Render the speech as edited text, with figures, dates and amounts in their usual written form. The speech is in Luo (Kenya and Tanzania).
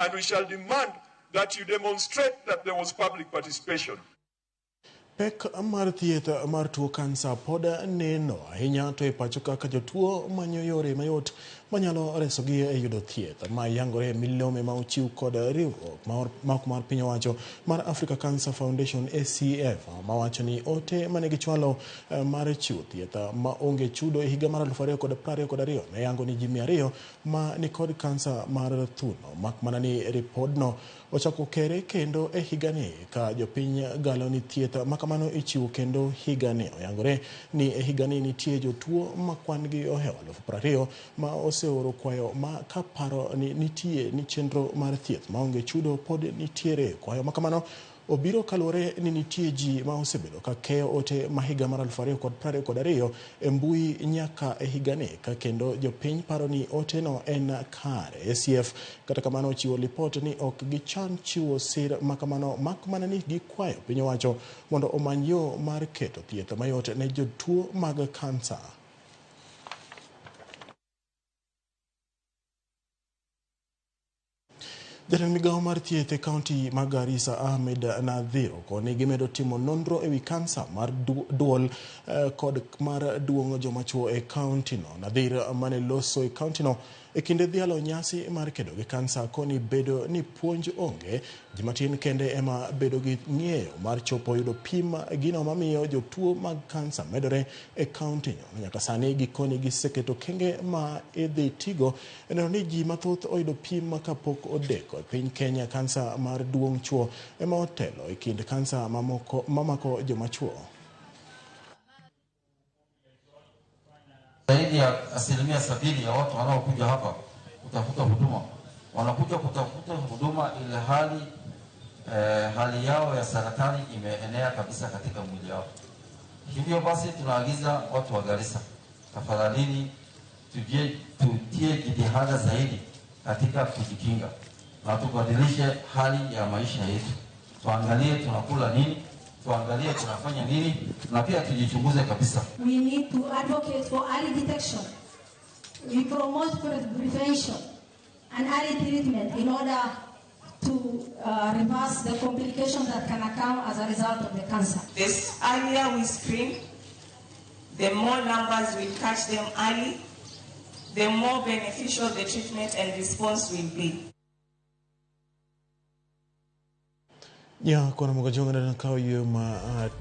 And we shall demand that you demonstrate that there was public participation. Pek mar thieth mar tuo kansa pod neno ahinya to e pacho kaka jotuo manyo yore mayot manyalo resogi e yudo thieth. Ma yangore e milome ma ochiw kod riwruok ma ok mar piny owacho mar Africa Cancer Foundation ACF mawacho ni ote mane gichwalo mar chiwo thieth ma onge chudo e higa mar 2022 ne yango ni ji 200 ma nikod kansa mar thuno, mak mana ni ripodno ochako kere kendo e higani ka jopiny galo ni thieth makamano ichiwo kendo higani. Oyangore ni e higani nitie jotuo ma kwan gi ohewo 20,000 ma oseoro kwayo ma kaparo ni nitie ni chenro mar thieth maonge chudo pod nitiere. Kwayo makamano obiro kaluwore ni nitie ji ma osebedo ka keyo ote ma higa mar 2022 e mbui nyaka e higani ka kendo jopiny paro ni oteno en kare. ACF kata kamano ochiwo lipot ni ok gichan chiwo sir makamano mak mana ni gikwayo piny owacho mondo omany yo mar keto thieth mayot ne jotuo mag kansa. Jatend migawo mar thieth e kaunti ma Garissa Ahmed Nadhir okoni gimedo timo nonro ewi kansa mar duol kod mar duong' joma chuo e kaunti no. Nadhir mane loso e kaunti no e kinde dhialo nyasi mar kedo gi kansa koni bedo ni puonj onge, ji matin kende ema bedo gi ng'eyo mar chopo yudo pim gino mamiyo jotuo mag kansa medore e kaunti no. Nyaka sani gikoni giseketo kenge ma idhi tigo e neno ni ji mathoth oyudo pim kapok odeko. E piny Kenya kansa mar duong' chuo ema otelo e kind kansa mamoko mamako joma chuo. Zaidi ya 70% ya watu wanaokuja hapa kutafuta huduma wanakuja kutafuta huduma ili hali yao ya saratani imeenea kabisa katika mwili wao. Hivyo basi tunaagiza watu wa Garissa, tafadhalini tutie jitihada zaidi katika kujikinga na tubadilishe hali ya maisha yetu. Tuangalie tunakula nini, tuangalie tunafanya nini, na pia tujichunguze kabisa. We need to advocate for early detection. We promote prevention and early treatment in order to reverse the complications that can occur as a result of the cancer. The earlier we screen, the more numbers will catch them early, the more beneficial the treatment and response will be. Ya kona moga jonga na kawo ma